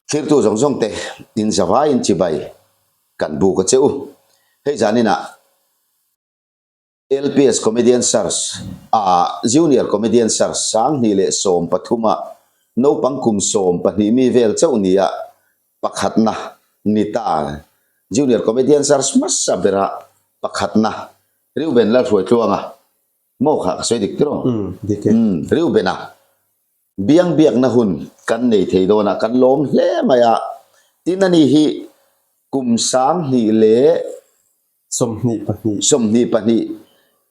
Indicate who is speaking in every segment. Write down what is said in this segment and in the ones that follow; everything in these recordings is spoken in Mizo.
Speaker 1: Thlirtu zawng zawng te in zavaiin chibai kan buk a che u. Hei zaninah LPS Comedian Search a Junior Comedian Search 2013 a naupang kum 12 mi vel chauh nia pakhatna ni ta Junior Comedian Search hmasa bera pakhatna Reuben Lalhruaitluanga maw kha ka sawi dik tiraw?
Speaker 2: Umm dik e.
Speaker 1: Umm Reuben-a Biang biakna hun kan nei thei dawn a, kan lawm hle mai a. Tin ani hi kum 2000 leh
Speaker 2: 22.
Speaker 1: 22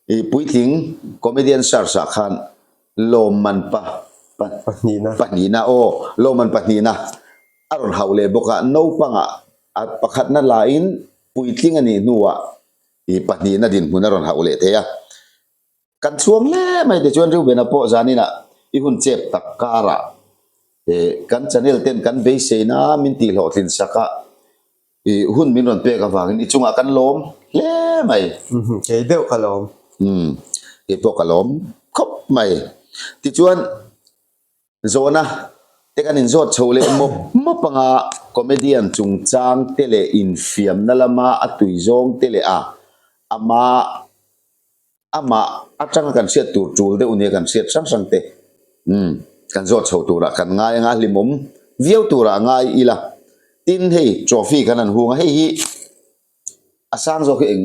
Speaker 1: i puitling comedian search ah khan lawmman pa pa
Speaker 2: Pahnihna.
Speaker 1: pahnihna aw lawmman pahnihna a rawn hauh leh bawk a, naupangah a pakhatna lain puitling a nih hnuah i pahnihna dinhmun a rawn hauh leh thei a. Kan chhuang hle mai tichuan Reuben-a pawh zaninah i hun chep tak karah eh kan channel ten kan beiseina min tih hlawhtlin sak a, i hun min rawn pek avangin i chungah kan lawm hle mai.
Speaker 2: Kei deuh ka lawm.
Speaker 1: Umm, kei pawh ka lawm khawp mai. Tichuan zawhna te kan inzawt chho leh mawp mawp anga comedian chungchang te leh infiamna lama a tui zawng te leh a ama Amah atanga kan hriat tur tul deuh nia kan hriat hrang hrang te umm kan zawt chho turah kan ngai anga hlimawm viau turah a ngai ila. Tin hei trophy kan han hung a, hei hi a sang zawk hi eng?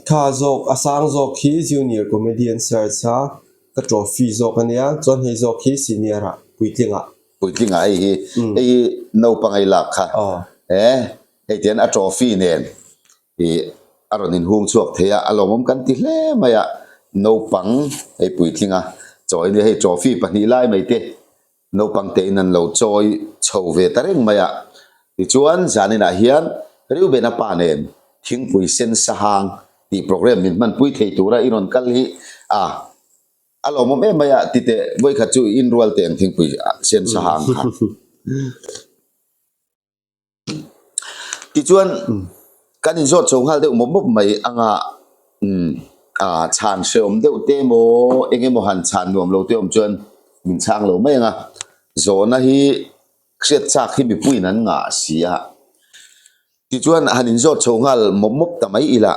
Speaker 2: Kha zawk a sang zawk hi junior comedian search a ka trophy zawk a nia, chuan hei zawk hi senior ah puitling ah.
Speaker 1: Puitling ah hei hi hei hi naupang ei lak kha e hei tian a trophy nen Ih a rawn inhung chhuak thei a, a lawmawm kan ti hle mai a, naupang hei puitling a chawi nia hei trophy pahnih lai mai te naupang te in an lo chawi chho ve ta reng mai a, tichuan zaninah hian Reuben-a pa nen thingpui sen sahang tih programme min hmanpui thei tura i rawn kal hi a a lawmawm em mai a titeh vawikhat chu i inrual teh ang thingpui sen sahang kha. Tichuan kan inzawt chho nghal deuh mawp mawp mai anga umm ah chhan hrehawm deuh te emaw eng emaw han chhan nuam lo te awm chuan min chhang lo mai anga zawhna hi hriat chak hi mipuiin an ngah si a. Tichuan han inzawt chho nghal mawp mawp ta mai ila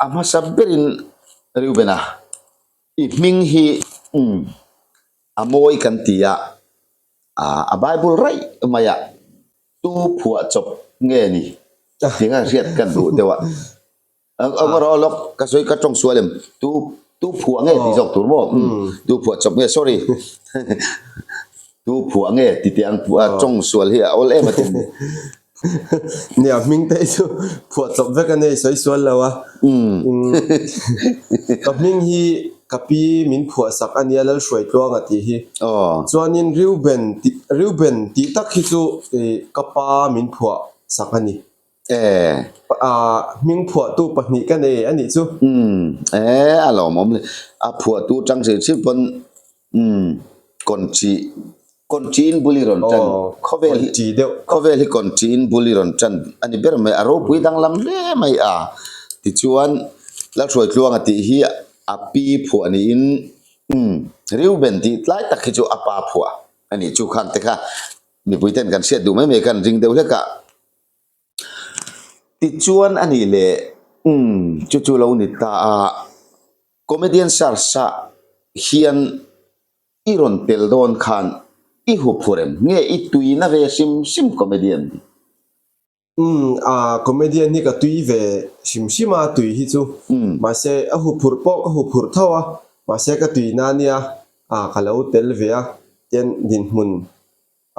Speaker 1: a hmasa berin Reuben-a i hming hi umm a mawi kan ti a. A Bible raih mai a, tu phuah chawp nge ni tih kha hriat kan duh deuh a. Erawh lawk ka sawi ka tawng sual em, tu tu phuah nge tih zawk tur maw? Tu phuah chawp nge sorry tu phuah nge ti teh ang tawng sual hi a awl em a tin ni.
Speaker 2: Nia hming te hi chu phuah chawp vek a nei sawi sual lo a. Ka hming hi ka pi min phuah sak a nia Lalhruaitluanga tih hi. Chuanin Reuben tih Reuben tih tak hi chu ka pa min phuah sak a ni. Hming phuahtu pahnih ka nei a nih chu.
Speaker 1: A lawmawm le. A phuahtu tang hrim hrim pawn Kawnchih Kawnchih in bul i rawn tan khawvel hi khawvel hi kawnchih in bul i rawn tan a ni ber mai a ropui danglam hle mai a tichuan Lalhruaitluanga tih hi a pi phuah niin umm Reuben tih tlai tak hi chu a pa phuah a nih chu khang te kha mipui ten kan hriat duh mai mai khan ring deuh hlek a tichuan a nih leh umm chu chu lo ni ta a Comedian search ah hian I rawn tel dawn khan i huphur em? Nge i tuina ve hrim hrim comedian hi?
Speaker 2: Umm a comedian hi ka tui ve hrim hrim a tui hi chu. Mahse a huphurh pawh ka huphurh tho a, mahse ka tuina ania a ka lo tel ve a, tian dinhmun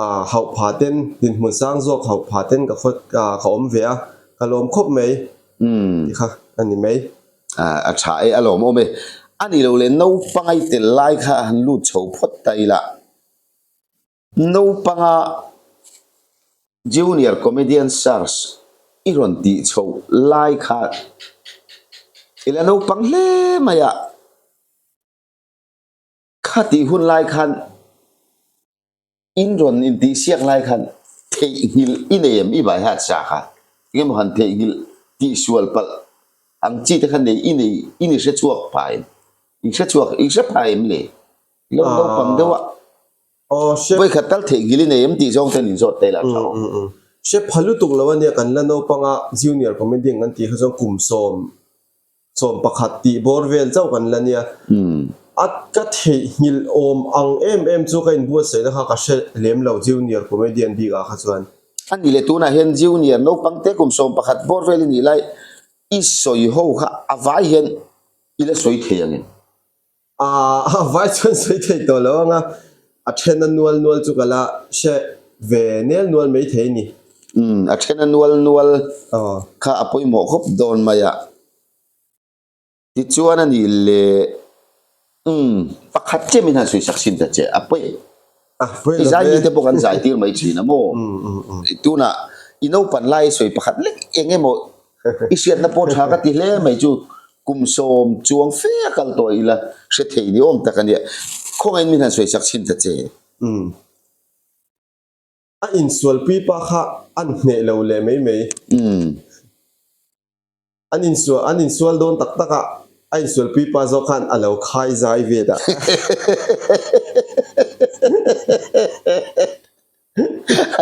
Speaker 2: a hauh pha ten dinhmun sang zawk hauh pha ten ka khaw ka awm ve a, ka lawm khawp mai ti kha a ni mai.
Speaker 1: A tha e, a lawmawm e. A nih loh leh naupanga i tel lai kha a han lut chho phawt ta ila. Naupanga Junior Comedian Search i rawn tih chhoh lai kha ila naupang hle mai a. Khatih hun lai khan In rawn intihsiak lai khan theihnghilh i nei em i vai hat sa kha eng emaw han theihnghilh tihsual palh ang chi te kha nei i nei i ni hre chhuak pha em i hre chhuak i hre pha em le lo naupang deuh a.
Speaker 2: Aw hre.
Speaker 1: Vawikhat tal theihnghilh i nei em tih zawng ten inzawt te ila tha awm.
Speaker 2: Hre pha lutuk lo ania kan la naupang a junior comedian kan tih kha chuan kum 11 tih bawr vel chauh kan la nia. A ka theihnghilh awm ang em em chu ka inbuatsaihna kha ka hre lem lo junior comedian bik ah kha chuan.
Speaker 1: A nih leh tunah hian junior naupang te kum 11 bawr vel i nih lai i sawi ho kha a vai hian i la sawi thei ang em?
Speaker 2: A vai chuan sawi thei tawh lo ang a, a then a nual nual chu ka la hre ve nel nual mai thei a ni.
Speaker 1: Umm, a then a nual nual kha a pawimawh khawp dawn mai a. Tichuan a nih le, umm, pakhat che min han sawi sak sin ta che, a pawi. I zai mite pawh kan zai tir mai thin a maw? Tunah i naupan lai sawi pakhat lek eng emaw i hriatna pawh tha ka ti hle mai chu kum sawm chuang fe a kal tawh ila hre thei ni awm tak a nia. Khawngaihin min han sawi sak chhin ta che.
Speaker 2: A insualpui pa kha an hneh lo leh mai mai. An insual an insual dawn tak tak a, a insualpui pa zawk khan a lo khai zai ve dah.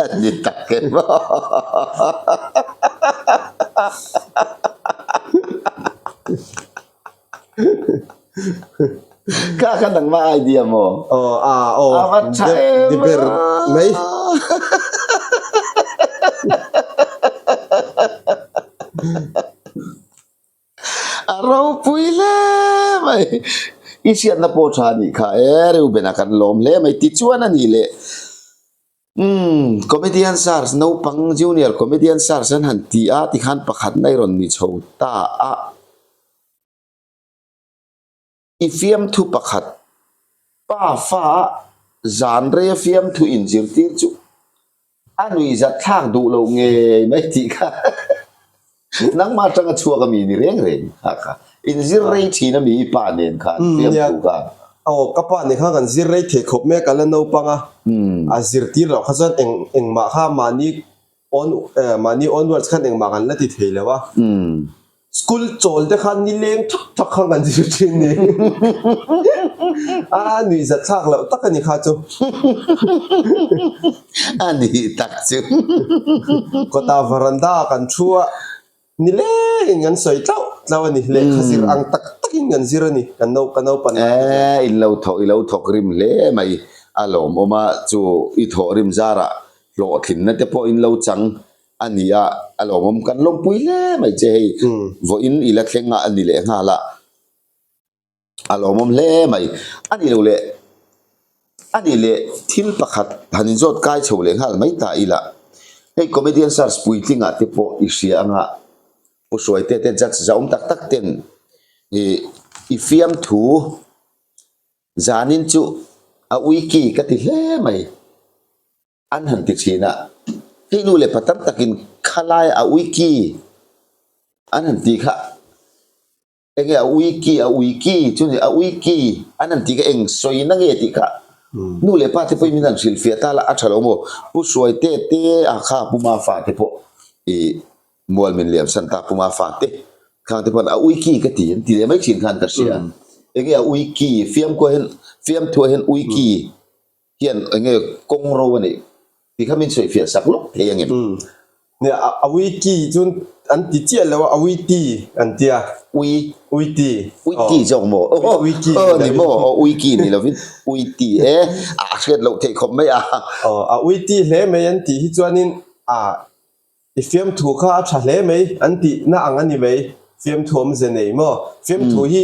Speaker 1: A ni tak em aw. Kha kha nangmah idea maw?
Speaker 2: Aw a aw
Speaker 1: A va tha em
Speaker 2: di ber mai.
Speaker 1: A ropui hle mai. I hriatna pawh tha anih kha e Reuben-a kan lawm hle mai tichuan a nih leh umm comedian search naupang junior comedian search an han ti a tikhan pakhatna i rawn ni chho ta a. I fiamthu pakhat, pa fa zan reia fiamthu inzirtir chu a nuihzat thlak duh loh ngei mai tih kha nangmah atanga chhuak a mi ni reng reng kha kha inzir rei thin a mi i pa nen khan fiamthu kha.
Speaker 2: Aw ka pa nen khan kan zir rei thei khawp mai a ka la naupang a, a zirtir loh kha chuan eng engmah kha mahni On mahni onwards khan engmah kan la ti thei lo a. School chawl te khan nileng thak thak khan kan zir thin ni. A nuihzat thlak loh tak a ni kha chu.
Speaker 1: A nih tak chu.
Speaker 2: Kawtah varanda ah kan thu a, nileng in kan sawi tlauh tlauh a ni. Lehkha zir ang tak tak in kan zir a ni. Kan no ka naupan lai te chuan.
Speaker 1: E in lo thawh i lo thawk rim hle mai. A lawmawm a chu i thawh rim zarah Hlawhtlinna te pawh in lo chang a ni a, a lawmawm kan lawmpui hle mai che hei vawiin i la thleng a a ni leh nghal a, a lawmawm hle mai. A nih loh leh a nih leh thil pakhat han inzawt kai chho leh nghal mai ta ila, hei comedian search puitlingah te pawh i hria anga Pu Hruaite te judge zahawm tak tak ten ih i fiamthu Zanin chu a uiki ka ti hle mai. An han ti thin a, hei nu leh pa tam takin khalai a uiki an han ti kha enge a uiki a uiki chu ni a uiki an han ti kha eng sawina nge tih kha nu leh pa te pawhin min han hrilhfiah ta la a tha lo maw Pu Hruaite te a kha Pu Mafa te pawh ih Mual min liam san tak puma fate khang te pawn a uiki ka ti an ti leh mai thin khan ka hria. Enge a uiki fiamkhua hian fiamthua hian uiki hian enge kawng ro a neih tih kha min sawi fiah sak lawk thei ang em?
Speaker 2: Nia a uiki chu an ti chiah lo a, a uiti an tia.
Speaker 1: Ui.
Speaker 2: Uiti.
Speaker 1: Uiti zawk maw?
Speaker 2: Uiki
Speaker 1: Aw ni maw? Aw uiki ni lovin uiti e a hriat loh theih khawp mai a.
Speaker 2: Aw a uiti hle mai an tih hi chuanin a I fiamthu kha a tha hle mai an tih na ang a ni mai. Fiamthu awmze nei maw? Fiamthu hi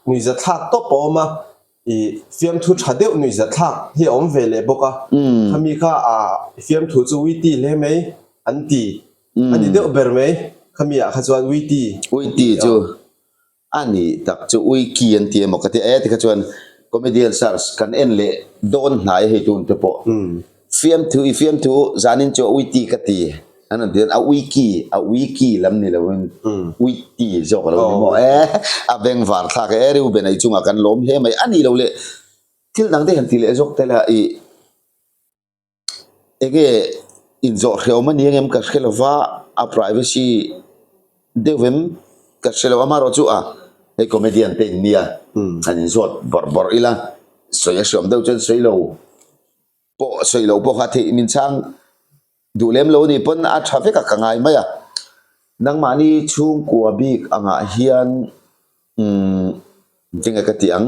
Speaker 2: nuihzathlak tawp a awm a, i fiamthu tha deuh nuihzathlak hi a awm ve leh bawk a. Khami kha a i fiamthu chu witty hle mai an ti a ni deuh ber mai. Khami ah kha chuan witty.
Speaker 1: Witty chu A nih tak chu Wiki an ti emaw ka ti e tikha chuan comedian search kan en leh dawn hnai hei tun te pawh fiamthu i fiamthu zanin chu a wiki ka ti an rawn ti a wiki a wiki lam ni lovin wiki zawk a lo ni maw e a bengvar thlak e Reuben ei chungah kan lawm hle mai a nih loh leh thil dang te han ti leh zawk te la i Enge inzawh hrehawm a ni ang em ka hre lova, a privacy deuh em ka hre lo amaherawh chu a hei comedian te in nia han inzawt bawrh bawrh ila sawi a hreawm deuh chuan sawi lo. Pawh sawi loh pawh kha theih min chhang duh lem lo ni pawn a tha vek a ka ngai mai a. Nangmahni chhungkua bik angah hian umm tinge ka ti ang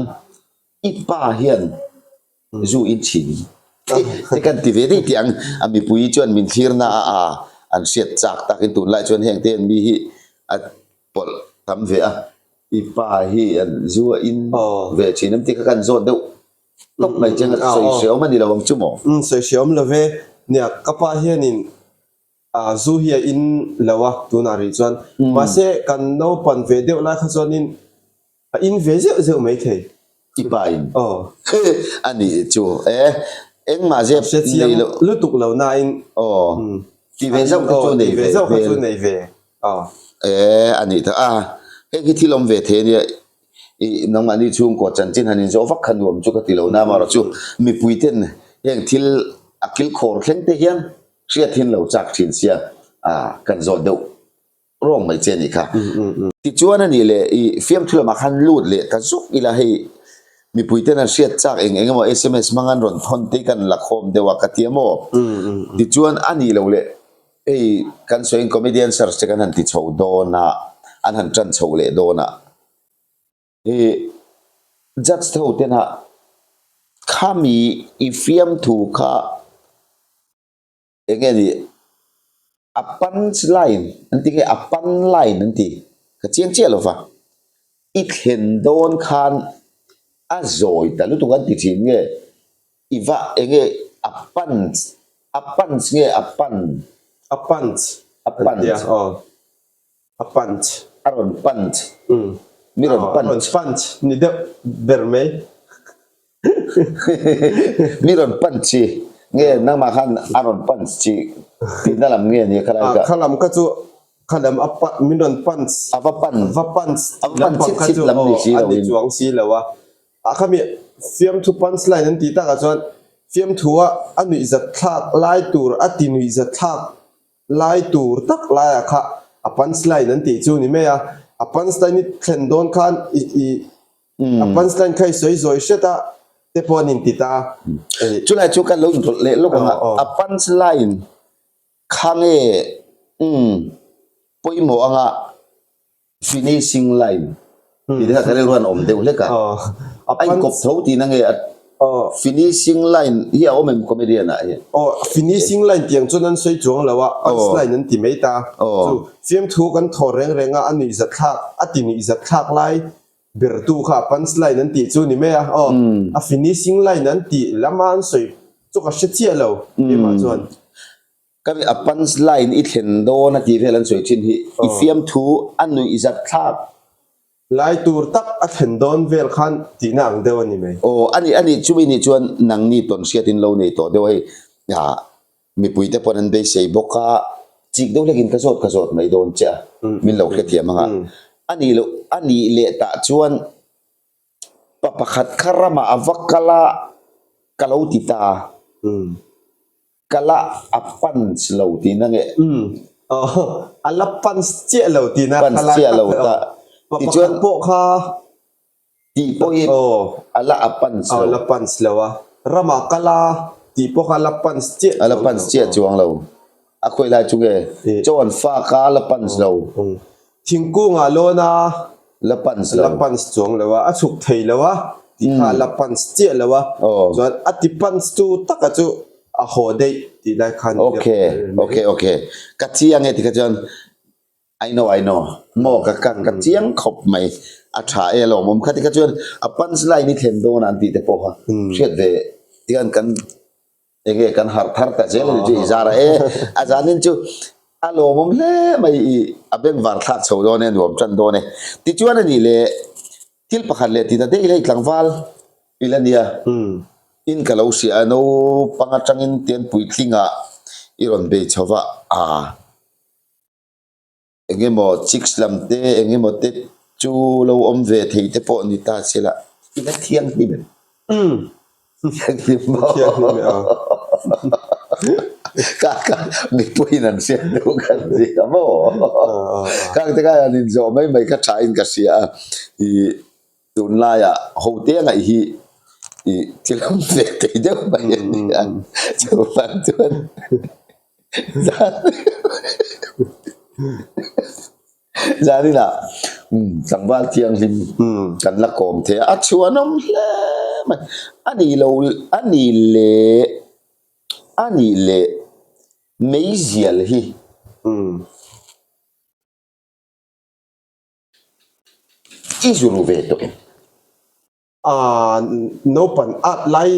Speaker 1: i pa hian zu in thin te kan ti ve daih tih ang a mipui chuan min thlir na a a an hriat chak takin tunlai chuan heng te mi hi a pawlh tam ve a i pa hi an zu a in ve thin em tih kha kan zawt deuh Tawp mai chiang a sawi hreawm a ni lo ang chu maw?
Speaker 2: Umm sawi hreawm lo ve. Nia, ka pa hianin zu hi a in lo a tunah rih chuan. Mahse kan naupan ve deuh lai kha chuanin a in ve zeuh zeuh mai thei.
Speaker 1: I pa in?
Speaker 2: Aw.
Speaker 1: A nih chu e. Engmah zep nei lo.
Speaker 2: Lutuk lo nain.
Speaker 1: Aw. Ti ve zauh kha chu nei ve.
Speaker 2: Ti ve zauh kha chu nei ve. Aw.
Speaker 1: E a nih tak a. Heng hi thil awm ve thei a nia. I nangmahni chhungkaw chanchin han inzawh vak kha nuam chu ka ti lo na amaherawh chu mipui ten heng thil a kilkhawr thleng te hian hriat hin lo chak thin sia a kan zawh deuh rawng mai che a nih kha. Tichuan a nih leh i fiamthu lamah khan lut leh ta zuk ila hei mipui ten an hriat chak eng eng emaw sms hmang an rawn thawn te hi kan la khawm deuh a ka ti a maw? Tichuan a nih loh leh hei kan sawiin comedian search te kan han ti chho dawn a, an han tan chho leh dawn a. I judge te ho tena khami i fiamthu kha eng nge ni a punch line an ti nge a pun line an ti ka chiang chiah lo va i thlen dawn khan a zawi ta lutuk an ti thin nge i va eng nge a punch a punch nge a pun
Speaker 2: a punch
Speaker 1: a punch
Speaker 2: A punch.
Speaker 1: A rawn punch.
Speaker 2: Umm.
Speaker 1: Mi rawn punch.
Speaker 2: A rawn punch ni deuh ber mai.
Speaker 1: Mi rawn punch chi. Nge nangmah khan a rawn punch chi tihna lam nge ni kha lai
Speaker 2: kha. Kha lam kha chu kha lam a punch min rawn punch.
Speaker 1: A va punch.
Speaker 2: A va punch.
Speaker 1: A va punch chit chit lam ni si lo in.
Speaker 2: A ni chuang si lo a. A khami fiamthu punch line an tih takah chuan fiamthu a a nuihzat thlak lai tur a ti nuihzat thlak Lai tur tak laiah kha a punch line an tih chu ni mai a, a punch line i thlen dawn khan i i a punch line kha i sawi zawi hret a te pawh an inti ta a.
Speaker 1: Chulai chu kan lo inrawlh leh lawk ang a, a punch line kha nge umm pawimawh anga Finishing line tih te kha ka rilru an awm deuh hlek a, a inkawp tho tihna nge a finishing line hi a awm em comedian ah hian?
Speaker 2: Aw, finishing line tiang chuan an sawi chuang lo a, punch line an ti mai ta. Chu fiamthu kan thaw reng reng a, a nuihzat thlak, a ti nuihzat thlak lai bertu kha punch line an tih chu ni mai a, aw a finishing line an tih lama an sawi chu ka hre chiah lo keimah chuan.
Speaker 1: Ka ri a punch line i thlen dawn a tih vel an sawi thin hi i fiamthu a nuih zat thlak.
Speaker 2: Lai tur tak a thlen dawn vel khan tihna ang deuh a ni mai.
Speaker 1: Aw a nih a nih chumi nih chuan nangni tawn hriatin lo nei tawh deuh a hei ah mipui te pawn an beisei bawk a chik deuh hlekin ka zawt ka zawt mai dawn che a min lo hrethiam ang a a nih loh a nih leh tah chuan pa pakhat kha ramah a va kal a ka lo ti ta. Ka la a punch lo tihna nge?
Speaker 2: Umm aw a la punch chiah lo tihna
Speaker 1: Punch chiah lo ta.
Speaker 2: Pa pakhat pawh kha
Speaker 1: tih pawh hi a la a punch lo.
Speaker 2: A la punch lo a. Ramah ka la tih pawh kha a la punch chiah
Speaker 1: chuang lo. A la punch chiah chuang lo. A khawi lai chu nge? Chaw an fak a la punch lo.
Speaker 2: Thingkungah lawn a
Speaker 1: la punch lo.
Speaker 2: La punch chuang lo a, a chhuk thei lo a tih kha a la punch chiah lo a, chuan a ti punch tu taka chu a haw daih tih lai khan
Speaker 1: Ok, ok, ok. Ka chiang e tikha chuan I know, I know. Maw ka ka ka chiang khawp mai. A tha e alawmawm kha tikha chuan a punch line i thlen dawn a an tih te pawh kha hriat ve tihian kan Enge kan harh thar ta zel a ni chu i zar a e, a zanin chu a lawmawm hle mai i a bengvar thlak chho dawn e, a nuam tan dawn e. Tichuan a nih leh thil pakhat leh ti ta daih ila i tlangval i la nia, in ka lo hria a naupang atangin tian puitlingah i rawn bei chho va a. Eng emaw chicks lam te eng emaw te chu lo awm ve thei te pawh ni ta se la i la thianghlim em?
Speaker 2: Umm.
Speaker 1: Thianghlim maw?
Speaker 2: Thianghlim e a.
Speaker 1: Ka ka mipuiin an hriat deuh kan nia maw? Khang te khan an inzawh mai mai kha tha in ka hria a, i tunlaiah hote a ngaih hi. I thil awm ve thei deuh mai a ni a, chuvang chuan zan zaninah tlangval thianghlim kan la kawm thei a, a chhuanawm hle mai. A nih lo a nih leh a nih leh meizial hi. I zuru ve tawh em?
Speaker 2: Aaa naupan at lai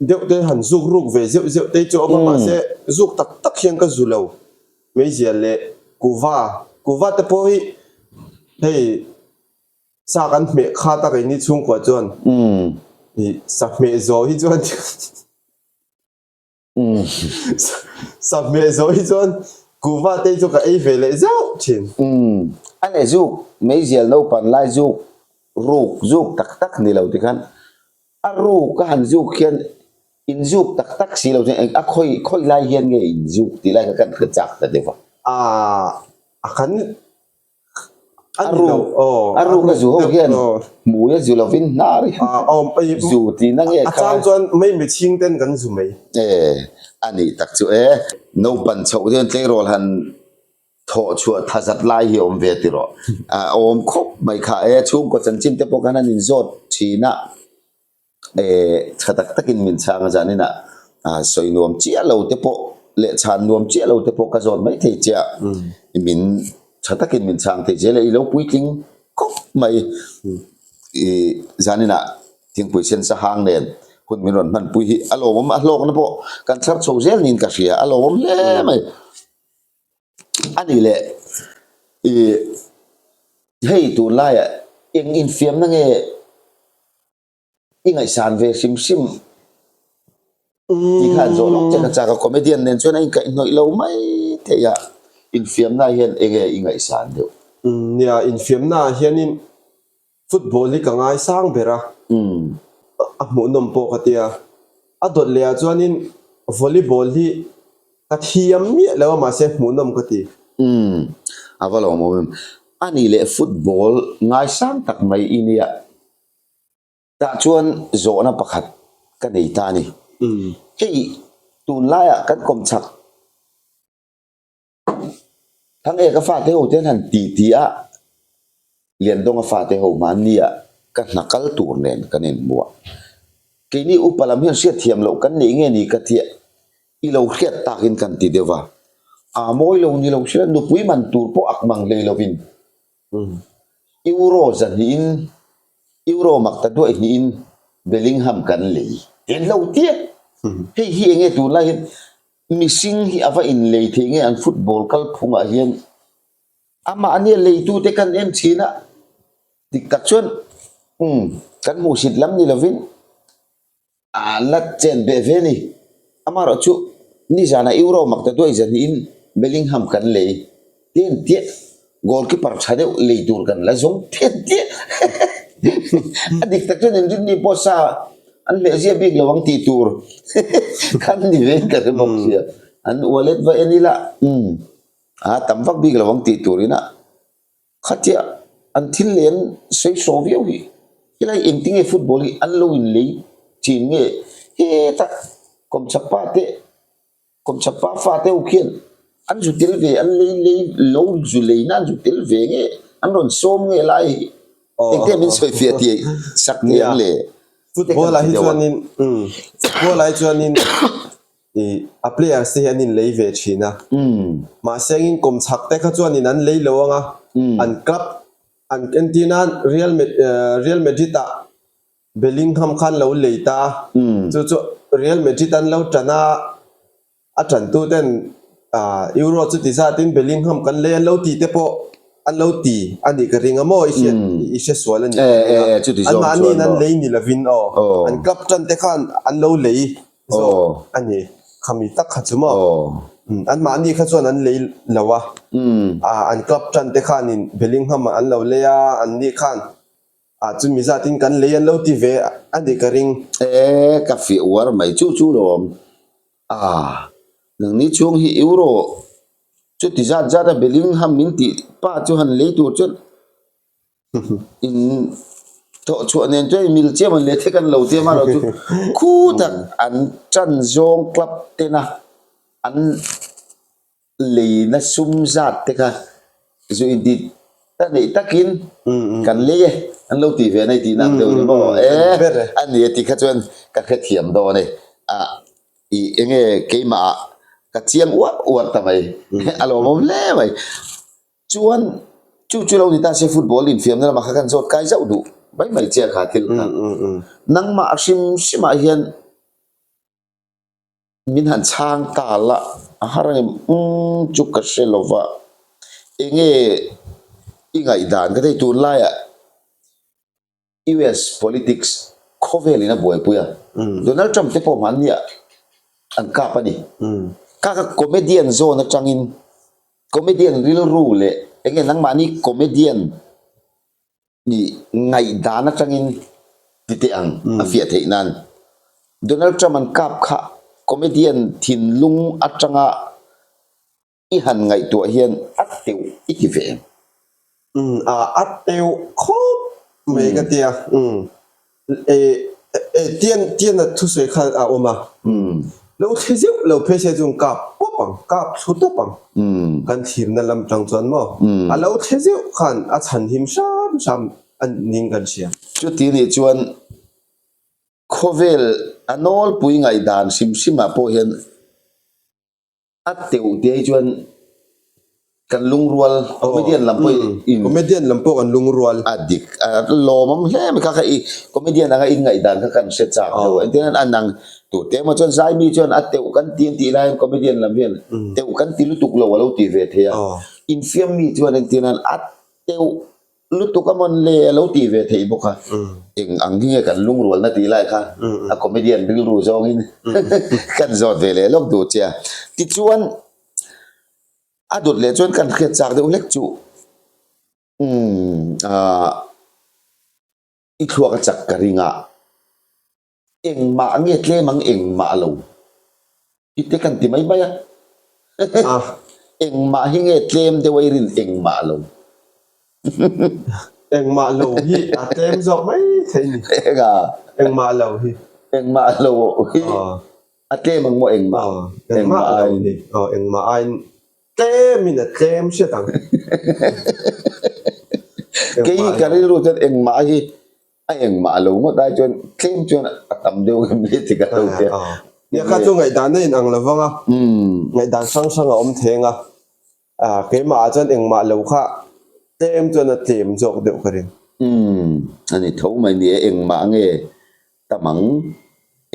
Speaker 2: deuh te han zuk ruk ve zeuh zeuh te chu a awm a mahse zuk tak tak hian ka zu lo meizia leh kuva kuva te pawh hi hei sa kan hmeh khat a keini chhungkua chuan ih sa hmeh zawh hi chuan Sahmeh zawh hi chuan kuhva te chu ka ei ve leh zauh thin.
Speaker 1: Umm, a leh zuk, meizial naupan lai zuk, ruk zuk tak tak ni lo tikhan a ruk a han zuk hian in zuk tak tak si lo chuan eng a khawi khawi lai hian nge in zuk tih lai kha kan hre chak ta deuh va.
Speaker 2: Aaa, a kan
Speaker 1: A ruk, a ruk a zu ho hian hmui a zu lovin hnar hian zu tihna nge
Speaker 2: kha. A chang chuan mei mihring ten kan zu mai.
Speaker 1: E, a nih tak chu e. Naupan chhoh hian tleirawl han thawh chhuah tha zat lai hi a awm ve tiraw. A awm khawp mai kha e, chhungkaw chanchin te pawh khan an inzawt thin a. Tha tak takin min chhang a zaninah sawi nuam chiah lo te pawh leh chhan nuam chiah lo te pawh ka zawt mai thei che a, min tha takin min chhang thei zel a, i lo puitling khawp mai. I zaninah thingpui sen sahang nen hun min rawn hmanpui hi a lawmawm a hlawkna pawh kan chhar chho zel niin ka hria, a lawmawm hle mai. A nih leh i hei tunlaiah eng infiamna nge I ngaihsan ve hrim hrim tih khan zawh lawk che ka chak a, comedian nen chuan a inkaihhnawih lo mai thei a, infiamna ah hian enge i ngaihsan deuh?
Speaker 2: Nia, infiamna ah hianin football hi ka ngaisang ber a, a hmuhnawm pawh ka tia. A dawt leh ah chuanin volleyball hi ka thiam miah lo a mahse hmuhnawm ka ti.
Speaker 1: A va lawmawm em. A nih leh football ngaisang tak mai i nia. Tah chuan zawhna pakhat ka nei ta a ni. Hei tunlaiah kan kawmchhak Thang e ka fate ho te an han ti ti a, Liandawnga fate ho hmannia ka hna kal tur nen kan inhmu a. Keini upa lam hian hriatthiam loh kan neih nge ni ka tia i lo hriat takin kan ti deuh va. Aa mawi lo ni lo hria nupui man tur pawh ak mang hlei lovin Euro zahnihin, Euro mak ta duaih hnihin Bellingham kan lei en lo tiat. Hei hi enge tunlai hian mihring hi a va inlei thei nge an football kalphungah hian amahnia leitute kan en thin a, dik tak chuan umm kan hmuhsit lam ni lovin A la chen beh ve ni. Amaherawh chu nizanah Euro mak ta duai zahnihin Bellingham kan lei tian tiah goalkeeper tha deuh lei tur kan la zawng tian tiah. A dik tak chuan inrinni pawh sa an hmeh zia bik lo ang tih tur khan ni ve in ka hre bawk sia. An wallet va en ila umm a tam vak bik lo ang tih turin a. Khatia an thil leh an sawi saw viau hi helai engtinge football hi an lo inlei thin nge heta kawmchhak pa te kawmchhak pa fa te ho khian an zu tel ve an lei lei lo zu lei na an zu tel ve nge an rawn sawm nge lai hi engte min sawi fiah tih sak thei ang le
Speaker 2: Football ah hi chuanin football ah hi chuanin Ih a players te hi an inlei ve thin a, mahse engin kawmchhak te kha chuanin an lei lo ang a, an club an entir nan Real Real Madrid ah Bellingham khan lo lei ta a, chu chu Real Madrid an lo tan a, a tantu ten Euro chuti zatin Bellingham kan lei an lo tih te pawh an lo ti a nih ka ring a maw i hriat i hre sual a nih ka ring a, anmahniin an lei ni lovin aw an club tan te khan an lo lei. Zawk a ni. Khami tak kha chu maw? Anmahni kha chuan an lei lo a. An club tan te khanin Bellingham ah an lo lei a, anni khan ah chumi zatin kan lei an lo ti ve a nih ka ring.
Speaker 1: E, ka fiah uar mai chu chu lo awm. Ah, nangni chhung hi Euro chuti zat zat a Bellingham min tih pa chu han lei tur chuan In Thawh chhuah nen chuan i mil chiam an leh thek an lo tia marawh chu khu tak an tan zawng club tena an leina sum zat te kha zu inti ta neih takin kan lei e an lo tih ve nai tihna ang deuh ni maw e a ni a tih kha chuan ka hrethiam dawn e a i enge keimah ah ka chiang uar uar ta mai a lawmawm hle mai. Chuan chu chu lo ni ta se football infiamna lamah kha kan zawt kai zauh duh mai mai che a kha thil kha. Nangmah hrim hrimah hian min han chhang ta la a har ang em umm chu ka hre lo va enge i ngaihdan ka thei tunlaiah US politics khawvel in a buaipui a, Donald Trump te pawh hmanni ah an kap a ni. Kha kha comedian zawn atangin comedian rilru leh enge nangmahni comedian nih ngaihdan atangin ti teh ang a fiah theih nan. Donald Trump an kap kha comedian thinlung atanga I han ngaihtuah hian a teuh i ti ve em?
Speaker 2: Umm a a teuh khawp mai ka tia. Umm e e tian tian a thusawi kha a awm a. Lo thli zeuh lo phei se chu kap pawp ang, kap thlu tawp ang. Kan thlirna lam tang chuan maw a lo thli zeuh khan a chhan him hram hram a ning kan hria.
Speaker 1: Chuti nih chuan khawvel a nawlpui ngaihdan hrim hrimah pawh hian A teuh te hi chuan kan lungrual comedian lam pawh in
Speaker 2: comedian lam pawh kan lungrual
Speaker 1: a dik a lawmawm hle mai kha kha i comedian anga in ngaihdan kha kan hre chak deuh a engtin an ang tur te emaw chuan zai mi chuan a teuh kan ti an tih laiin comedian lam hian teuh kan ti lutuk lo a lo ti ve thei a infiam mi chuan engtin an a teuh Lutuk a mawn le a lo tih ve theih bawk a, eng ang hi nge kan lungrualna tih lai kha a comedian rilru zawngin kan zawt ve leh lawk duh che a. Tichuan a dawt leh chuan kan hriat chak deuh hlek chu umm ah i thluak a chak ka ring a. Engmah nge tlem ang engmah lo i te kan ti mai mai a. Engmah hi nge tlem deuh a i rin engmah lo.
Speaker 2: Engmah lo hi a tlem zawk mai thei ni.
Speaker 1: Enga?
Speaker 2: Engmah lo hi.
Speaker 1: Engmah lo hi a tlem ang maw engmah.
Speaker 2: Engmah lo hi. Engmah aiin tlemin a tlem hriat ang.
Speaker 1: Kei ka rilru chuan engmah hi A engmah lo ngawt ai chuan tlem chuan a tam deuh em le ti ka lo tia.
Speaker 2: Nia kha chu ngaihdan a inang lo vang a, ngaihdan hrang hrang a awm theng a, keimah ah chuan engmah lo kha tlem chuan a tlem zawk deuh ka ring.
Speaker 1: Umm a ni tho mai ni e, engmah nge tam ang,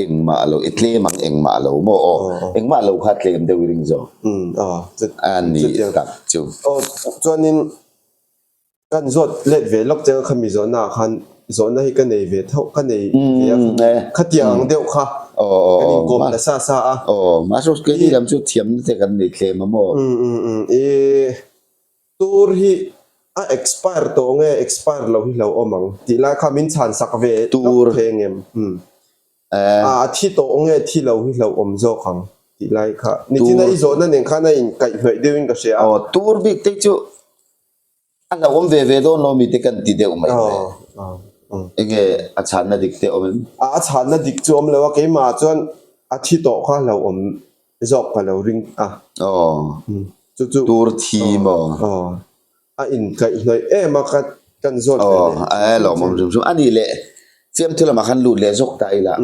Speaker 1: engmah lo, i tlem ang engmah lo maw aw, engmah lo kha tlem deuh i ring zawk.
Speaker 2: Umm aw
Speaker 1: a ni tak chu.
Speaker 2: Aw chuanin Kan zawt let ve lawk cheng a khami zawhna ah khan zawhna hi ka nei ve tho ka nei ve a khatiang ang deuh kha kan inkawm ta sa sa a.
Speaker 1: Aw mahse keini lam chu thiamna te kan nei thlem a maw?
Speaker 2: Um um um i tur hi a expire tawh nge expire lo hi hlo awm ang tih lai kha min chhan sak ve lawk thei ang em? Um a thi tawh nge thi lo hi hlo awm zawk ang tih lai kha nichina i zawhna nen khan a inkaihhnawih deuhin ka hria a.
Speaker 1: Aw tur bik te chu A hlauhawm ve ve dawn lo mi te kan ti deuh mai mai. Enge a chhanna dik te awm em?
Speaker 2: A chhanna dik chu awm lo a, keimah chuan a thi tawh kha hlauhawm zawk ka lo ring a.
Speaker 1: Aw,
Speaker 2: chu chu.
Speaker 1: Tur thi maw?
Speaker 2: Aw, a inkaihhnawih em a ka kan zawt ve leh.
Speaker 1: Aw, a lawmawm hrim hrim. A nih leh fiamthu lamah khan lut leh zawk ta ila.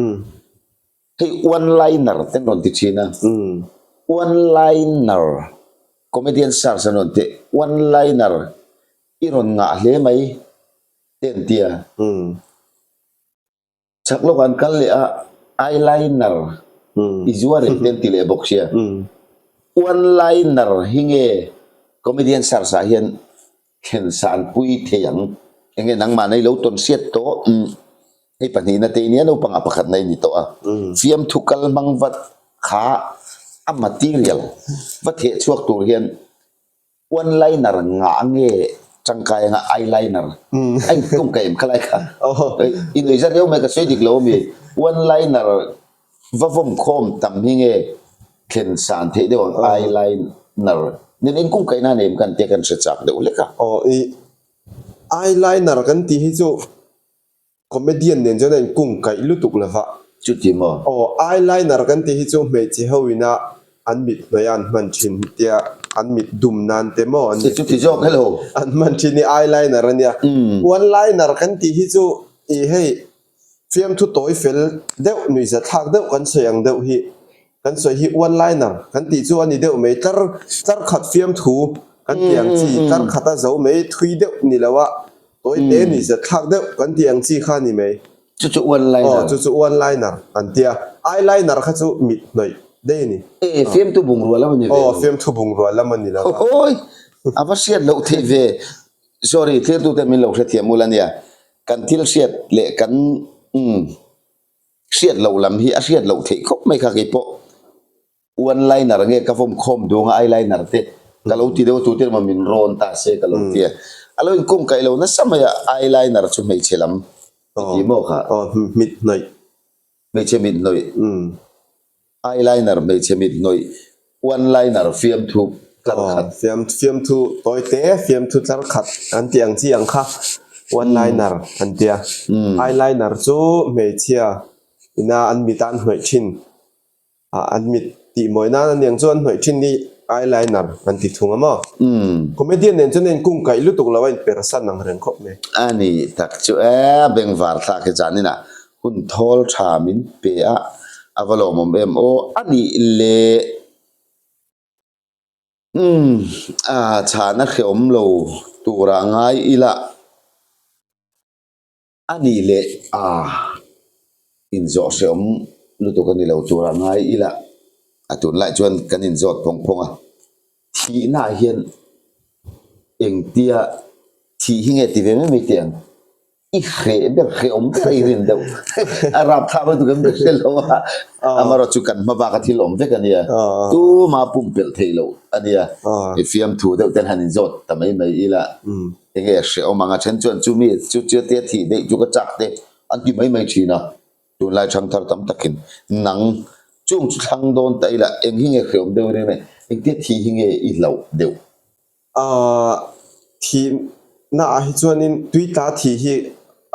Speaker 1: Hei one liner te an rawn ti thin a, one liner comedian search an rawn ti, one liner i rawn ngah hle mai te an ti a. Chhak lawkah an kal leh a, eyeliner i zuar em te an ti leh bawk sia. One liner hi nge comedian search ah hian thlen san pui thei ang? Enge nangmah nei lo tawn hriat tawh? Hei pahnihna te nia naupangah pakhatna i ni tawh a, fiamthu kal hmang vat kha a material va theh chhuak tur hian one liner ngah nge tangkai anga eyeliner a intung ka em khalai kha i nuih zat riau mai ka sawi dik lo ami one liner va vawm khawm tam hi nge thlen san theih deuh ang eyeliner nen inkung kaihna a nei em kan tia kan hre chak deuh hlek a.
Speaker 2: Aw i eyeliner kan tih hi chu. Comedian nen chuan a inkung kaih lutuk lo va.
Speaker 1: Chuti maw?
Speaker 2: Aw, eyeliner kan tih hi chu hmeichhe ho ina an mit hnuaia an hman thin tia an mit dum nan te maw an mit
Speaker 1: Chuti zawk hello.
Speaker 2: An hman thin hi eyeliner a nia. One liner kan tih hi chu ih hei fiamthu tawi fel deuh nuihzathlak deuh kan sawi ang deuh hi kan sawi hi one liner kan tih chu a ni deuh mai tlar tlar khat fiamthu kan tih ang chi tlar khata zo mai thui deuh ni lo a Tawite ni zet thlak deuh kan tih ang chi kha ni mai.
Speaker 1: Chu chu one liner.
Speaker 2: Aw chu chu one liner an ti a. Eye liner kha chu mit hnawih daih a ni.
Speaker 1: E, fiamthu bungrua lam a ni ve lo.
Speaker 2: Aw, fiamthu bungrua lam a ni lo.
Speaker 1: Hawi, a va hriat loh theih ve. Sorry, thirtute min lo hrethiam ul a nia. Kan thil hriat leh kan umm hriat loh lam hi a hriat loh theih khawp mai kha keipawh. One liner nge ka vawm khawm duang a eyeliner te ka lo ti deuh a tute emaw min rawn ta se ka lo ti a. A lo inkawng kaih lo nasa mai a eyeliner chu hmeichhe lam i ti maw kha?
Speaker 2: Aw mit hnawih.
Speaker 1: Hmeichhe mit hnawih. Eyeliner hmeichhe mit hnawih one liner fiamthu tlar khat.
Speaker 2: Aw fiamthu tawi te fiamthu tlar khat an tih ang chi ang kha one liner an tia. Eyeliner chu hmeichhia ina an mit a an hnawih thin. Ah an mit tih mawi nan a niang chu an hnawih thin hi eyeliner an ti thung a maw? Comedian nen chuan a inkung kaih lutuk lo a inpersan ang reng khawp mai.
Speaker 1: A ni tak chu e, bengvar thlak hi chuan inah hun thawl tha min pe a, a va lawmawm em aw, a nih leh umm a chhahna hrehawm lo turah ngai ila. A nih leh a inzawh hrehawm lutuk a ni lo tura ngai ila a tunlai chuan kan inzawt phawng phawng a, thihnaah hian engtia thih hi nge ti ve mai mai teh ang, i hreh ber hrehawm ber a i rin deuh a rapthlak lutuk em ka hre lo a, amaherawhchu kan hma baka thil awm vek a nia, tuma pumpelh theih loh a nia, i fiamthu deuh ten han inzawt ta mai mai ila. Enge hrehawm ang a then chuan chumi chu chiatia thih daih chu ka chak te an ti mai mai thin a, tunlai thangthar tam takin nang chung chu thlang dawn ta ila eng hi nge hrehawm deuh ring nge engtia thih hi nge i hlauh deuh?
Speaker 2: Aaa thihna ah hi chuanin tui tla thih hi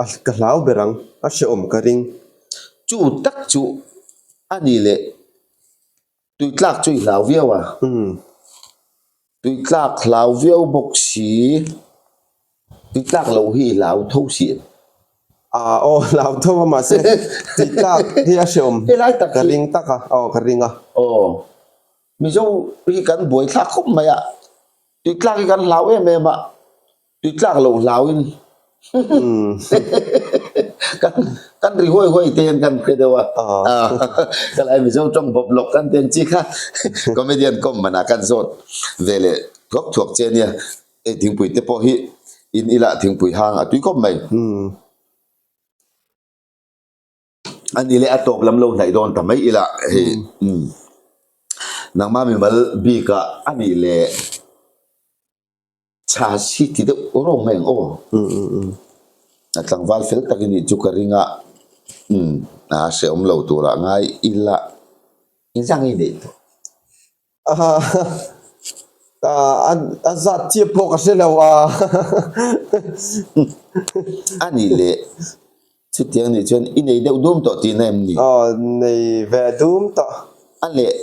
Speaker 2: a ka hlau ber ang, a hrehawm ka ring.
Speaker 1: Chu tak chu a ni leh tui tlak chu i hlau viau a. Tui tlak hlau viau bawk si, tui tlak loh hi i hlau tho si em?
Speaker 2: Aa aw hlau tho a mahse tui tlak hi a hrehawm ka ring tak a, aw ka ring a.
Speaker 1: Aw Mizo hi kan buai thlak khawp mai a, tui tlak hi kan hlau em em a, Tui tlak loh hlauin kan kan ri huai huai te hian kan hre deuh a. Ka lai Mizo tawng bawp lawk kan ti ang chi kha comedian kawm manah kan zawt ve leh thuak thuak che ania. Hei thingpui te pawh hi in ila thingpui hang a tui khawp mai. A ni leh a tawp lam lo hnaih dawn ta mai ila hei nangmah mimal bikah a nih leh. Chhas hi ti deuh rawng mai ang aw. A tlangval fel tak i nih chu ka ring a, umm a hrehawm lo turah ngai ila engzah nge i neih tawh?
Speaker 2: A zat chiah pawh ka hre lo a.
Speaker 1: A nih leh chutiang nih chuan i nei deuh dum tawh tihna em ni?
Speaker 2: Aw nei ve dum tawh.
Speaker 1: A leh.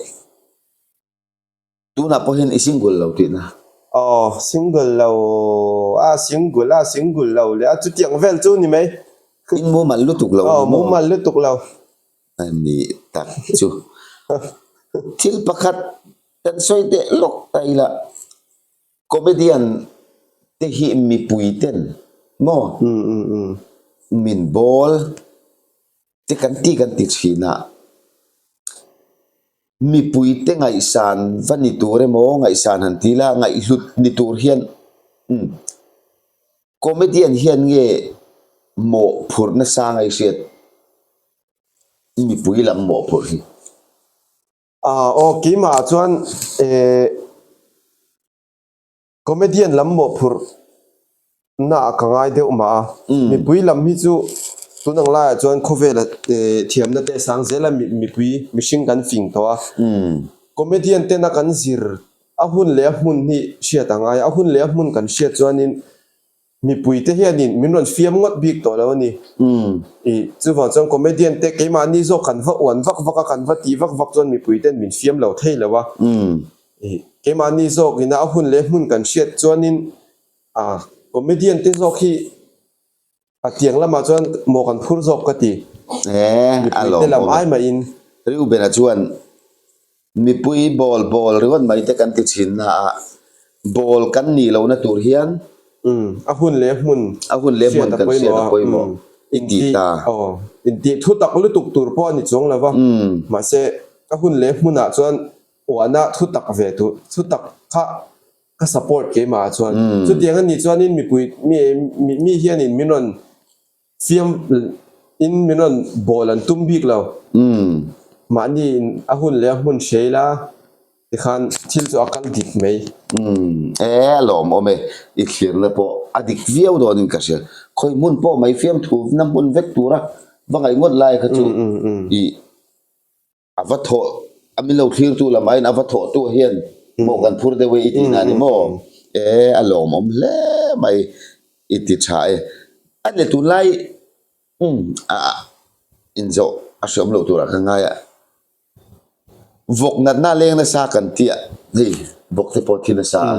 Speaker 1: Tunah pawh hian i single lo tihna.
Speaker 2: Aw, single lo a, single a, single lo leh a, chutiang vel chu ni mai.
Speaker 1: In mumal lutuk lo ni maw?
Speaker 2: Aw, mumal lutuk lo.
Speaker 1: A ni tak chu. Thil pakhat kan sawi teh lawk ta ila, comedian te hi mipui ten maw min bawl te kan ti kan ti thin a, mipui te ngaihsan va ni tur emaw ngaihsan han ti ila ngaihhlut ni tur hian umm comedian hian nge mawhphurh nasa ngaihhriat mipui lam mawhphurh hi.
Speaker 2: Aw keimah ah chuan eh. Comedian lam mawhphurh na ah ka ngai deuh mah a, mipui lam hi chu tun ang laiah chuan khawvela thiamna te a sang zel a, mipui mihring kan fing tawh a, comedian tena kan zir a hun leh a hmun hi hriat a ngai a, a hun leh a hmun kan hriat chuanin. Mipui te hianin min rawn fiam ngawt bik tawh lo a ni. I chuvang chuan comedian te keimahni zawk kan va uan vak vak a, kan va tih vak vak chuan mipui ten min fiam lo thei lo a. I keimahni zawk ina a hun leh hmun kan hriat chuanin a comedian te zawk hi a tiang lamah chuan maw kan phur zawk ka ti.
Speaker 1: E a
Speaker 2: Mipui te
Speaker 1: lawm
Speaker 2: lam
Speaker 1: awm e.
Speaker 2: ai mahin.
Speaker 1: Reuben-a chuan Mipui bawl bawl ringawt mai te kan ti thin na a, bawl kan nih lohna tur hian
Speaker 2: Umm, a hun leh hmun
Speaker 1: a hun leh hmun
Speaker 2: hriat a
Speaker 1: kan hriat
Speaker 2: pawimawh
Speaker 1: a
Speaker 2: a,
Speaker 1: pawimawh
Speaker 2: umm,
Speaker 1: i ti
Speaker 2: intih
Speaker 1: ta.
Speaker 2: aw, intih thu tak lutuk tur pawh a ni chuang lo va,
Speaker 1: Umm.
Speaker 2: mahse a hun leh hmunah chuan uahna thu tak ve tur, thu tak kha ka support keimah ah chuan.
Speaker 1: Umm.
Speaker 2: Chutiang a nih chuanin mipui mi mi hianin min rawn Fiam in min rawn bawl an tum bik lo. Mahni in a hun leh a hmun hria ila tikhan thil chu a kal dik mai.
Speaker 1: E a lawmawm e, i thlirna pawh a dik viau dawnin ka hria. Khawi hmun pawh mai fiamthu na hmun vek tura va ngaih ngawt lai kha chu i A va thawh, a min lo thlirtu lam aiin a va thawhtu hian maw kan phur deuh e i tihna a ni maw? E, a lawmawm hle mai i ti tha e. A ni tunlai umm a inzawh a hreawm loh turah ka ngai a, vawk natna leng nasa kan tih a, hei vawk te pawh thi nasa a.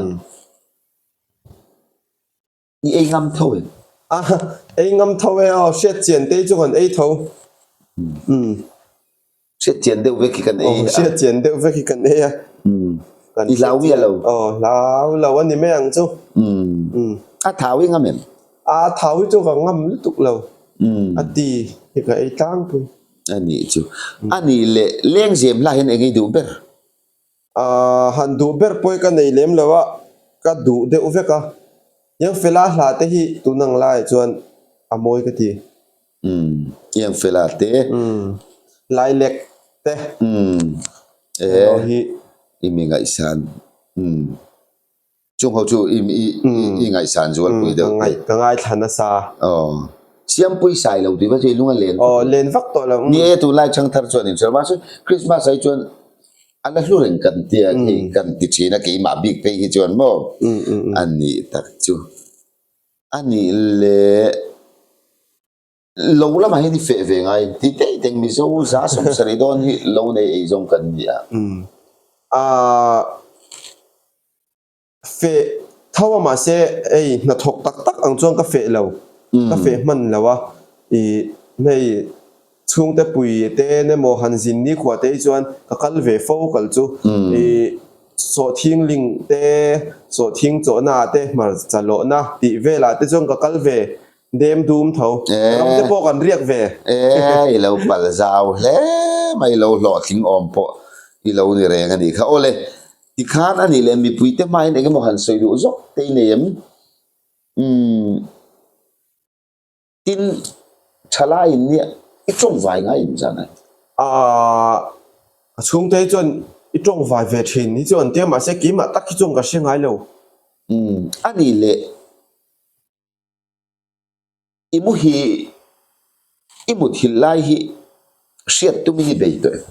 Speaker 1: I ei ngam tho e.
Speaker 2: A, ei ngam tho e aw, hriat chian te hi chu kan ei tho. Umm.
Speaker 1: Hriat chian deuh vek hi kan ei a.
Speaker 2: Aw, hriat chian deuh vek hi kan ei a.
Speaker 1: Umm. I hlau miah lo.
Speaker 2: Aw, hlau lo a ni mai ang chu.
Speaker 1: Umm.
Speaker 2: Umm.
Speaker 1: A thau i ngam em?
Speaker 2: A thau hi chu ka ngam lutuk lo.
Speaker 1: Umm.
Speaker 2: A ti hi ka ei tlangpui.
Speaker 1: A nih chu. A nih leh lengzem hla hian eng ei duh ber?
Speaker 2: Aaa han duh ber pawh hi ka nei lem lo a, ka duh deuh vek a. Iangfela hla te hi tun ang laiah chuan a mawi ka ti.
Speaker 1: Umm, Iangfela te.
Speaker 2: Umm, Lailek te.
Speaker 1: Umm, e
Speaker 2: hi.
Speaker 1: I mi ngaihsan. Umm. Chung ho chu i i ngaihsan zualpui deuh te.
Speaker 2: Ka ngaithla nasa.
Speaker 1: Aw. Siampui sai lo tih va chu i lung a len
Speaker 2: vak. Aw len vak tawh lo.
Speaker 1: Ni e tunlai changthar chuan in hre mahse Christmas ah hi chuan a la hlu reng kan tia hei kan ti thin a keimah bik phei hi chuan maw a nih tak chu a nih leh lo lamah hian i feh ve ngai ti daih daih Mizo za 70 dawn hi lo nei ei zawng kan ni a.
Speaker 2: Aaa. Feh tho a mahse hei hnathawk tak tak ang chuan ka feh lo, ka feh hman lo a, ih hei chhungte pui te emaw han zin nikhua te hi chuan ka kal ve fo kal chu ih sawhthing ling te sawhthing chawhna ah te hmarcha lawhna tih velah te chuan ka kal ve dem dum tho, ram te pawh kan riak ve.
Speaker 1: E i lo pal zau hle mai lo hlawhtling awm pawh i lo ni reng a nih kha awle. Tikhan a nih leh mipuite hmain eng emaw han sawi duh zawk te i nei em? Umm, tin, thalai in nia i tawngvai ngai em zan ai?
Speaker 2: Aaa, ka chhungte hi chuan i tawngvai ve thin hi chu an tia mahse keimah tak hi chuan ka hre ngai lo.
Speaker 1: Umm, a nih leh. I mu hi, i muthilh lai hi hriat tumin i bei tawh em?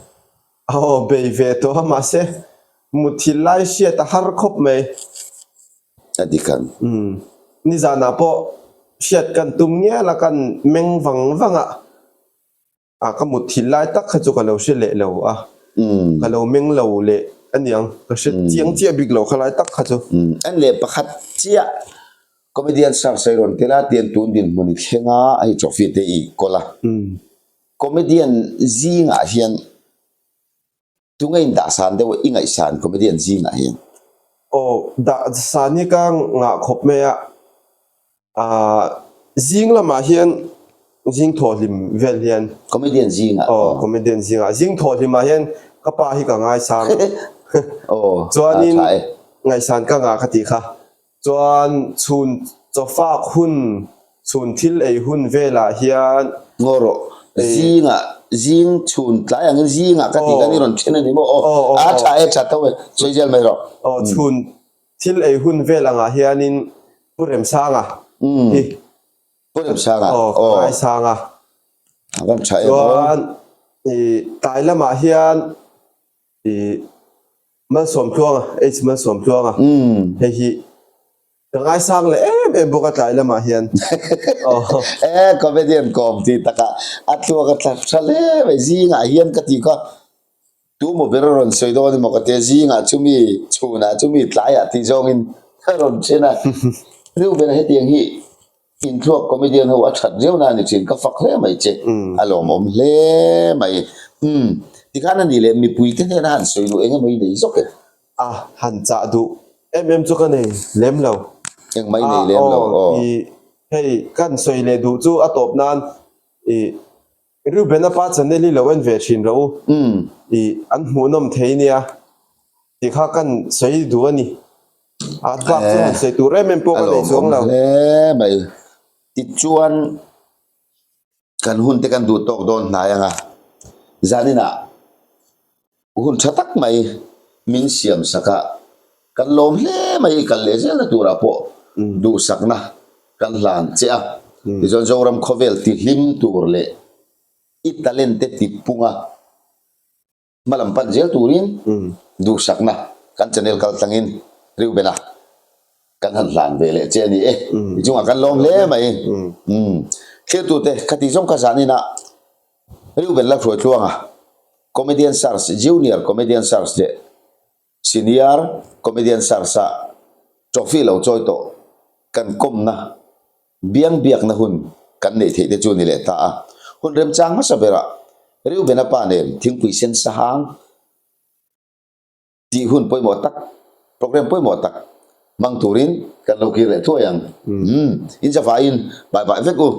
Speaker 2: Aw, bei ve tawh a, mahse muthilh lai hriat a har khawp mai.
Speaker 1: A dik ang.
Speaker 2: Umm, nizanah pawh hriat kan tum ngial a, kan meng vang vang a. A ka mut thil lai tak kha chu ka lo hre leh lo a, ka lo meng lo leh a niang, ka hre chiang chiah bik lo kha lai tak kha chu.
Speaker 1: En leh pakhat chiah comedian star sawi rawn tel a, tian tun dinhmun i thleng a, hei trophy te i kawl a. Comedian zingah hian tunge in dah san deuh a, i ngaihsan comedian zingah hian?
Speaker 2: Aw, dah san hi ka ngah khawp mai a. Ahh zing lamah hian zing thawhhlim vel hian
Speaker 1: Comedian zingah
Speaker 2: aw comedian zingah zing thawhhlimah hian ka pa hi ka ngaisang a
Speaker 1: aw
Speaker 2: chuanin
Speaker 1: tha e
Speaker 2: ngaihsan ka ngah ka tih kha chuan chhun chawfak hun chhun thil ei hun velah hian
Speaker 1: Ngaw rawh zingah zing chhun tlai angin zingah ka tih khan i rawn then a ni maw aw a tha e tha tho e sawi zel mai rawh
Speaker 2: aw chhun Thil ei hun vel angah hianin Pu Remsanga hi
Speaker 1: Pu Remsanga
Speaker 2: aw ka ngaisang a.
Speaker 1: A van tha em aw.
Speaker 2: Chuan i tlai lamah hian i Malsawmtluanga, H Malsawmtluanga hei hi. Ka ngaisang leh em em bawk a tlai lamah hian.
Speaker 1: E comedian kawm tih takah a tluak a tla tha hle mai zingah hian ka tih kha tu maw ber a rawn sawi dawn emaw ka tia zingah chumi chhunah chumi tlaiah tih zawngin a rawn then a. Reuben a hetiang hi Intluak comedian ho a that riau na a ni thin, ka fak hle mai che, a lawmawm hle mai. Umm, tikhan a ni leh mipui te hnena han sawi duh eng emaw i nei zawk e?
Speaker 2: A han chah duh em em chu ka nei lem lo.
Speaker 1: Engmah i nei lem lo, aw.
Speaker 2: I hei kan sawi leh duh chu a tawp nan i Reuben-a pa channel hi lo en ve thin rawh u. I an hmuhnawm thei nia tih kha kan sawi duh a ni. A bak chu han sawi tur em em pawh ka nei chuang lo.
Speaker 1: A lawmawm hle mai. Tichuan kan hun te kan duh tawk dawn hnai ang a, zaninah hun tha tak mai min siam sak a, kan lawm hle mai i kal leh zelna turah pawh duhsakna kan hlan che a. Tichuan Zoram khawvel tihlim tur leh i talent te tipunga Hma lam pan zel turin duhsakna kan channel kal tlangin Reuben-a kan han hlan ve leh che a ni e. I chungah kan lawm hle mai. Thiltute khati zawng kha zaninah Reuben Lalhruaitluanga Comedian Search, Junior Comedian Search leh Senior Comedian Search-a trophy lo chawi tawh kan kawmna biang biakna hun kan neih theih te chu a ni leh ta a. Hun remchang hmasa berah Reuben-a pa nen thingpui sen sahang tih hun pawimawh tak, program pawimawh tak hmang turin kan lo kir leh thuai ang. Umm, in zavaiin bai bai vek u.